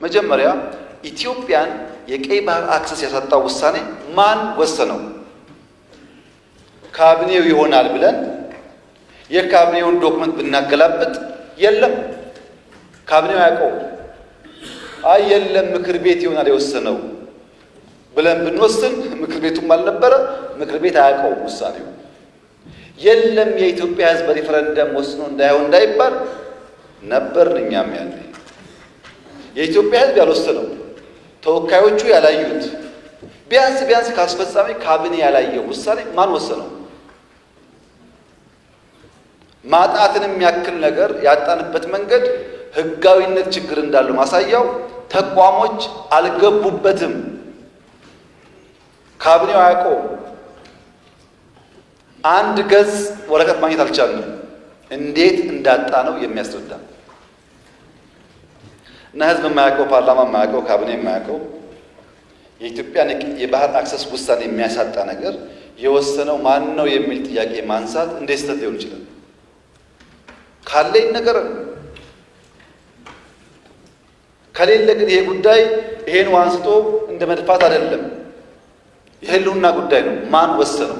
መጀመሪያ ኢትዮጵያን የቀይ ባህር access ያሳጣው ውሳኔ ማን ወሰነው? ካቢኔው ይሆናል ብለን የካቢኔውን document ብናገላብጥ የለም፣ ካቢኔው አያውቀውም። አይ የለም፣ ምክር ቤት ይሆናል የወሰነው ብለን ብንወስን ምክር ቤቱም አልነበረ፣ ምክር ቤት አያውቀውም ውሳኔው። የለም፣ የኢትዮጵያ ሕዝብ በሪፈረንደም ወስኖ እንዳይሆን እንዳይባል ነበርን እኛም ያኔ። የኢትዮጵያ ሕዝብ ያልወሰነው፣ ተወካዮቹ ያላዩት፣ ቢያንስ ቢያንስ ከአስፈጻሚ ካቢኔ ያላየው ውሳኔ ማን ወሰነው? ማጣትን የሚያክል ነገር ያጣንበት መንገድ ህጋዊነት ችግር እንዳለው ማሳያው ተቋሞች አልገቡበትም። ካቢኔው አያውቀውም። አንድ ገጽ ወረቀት ማግኘት አልቻልንም። እንዴት እንዳጣ ነው የሚያስረዳ። እና ህዝብ የማያውቀው፣ ፓርላማ የማያውቀው፣ ካቢኔ የማያውቀው የኢትዮጵያን የባህር access ውሳኔ የሚያሳጣ ነገር የወሰነው ማን ነው የሚል ጥያቄ ማንሳት እንዴት ስህተት ሊሆን ይችላል? ካለኝ ነገር ከሌለ ግን ይሄ ጉዳይ ይሄን አንስቶ እንደ መድፋት አይደለም፣ የህልውና ጉዳይ ነው። ማን ወሰነው?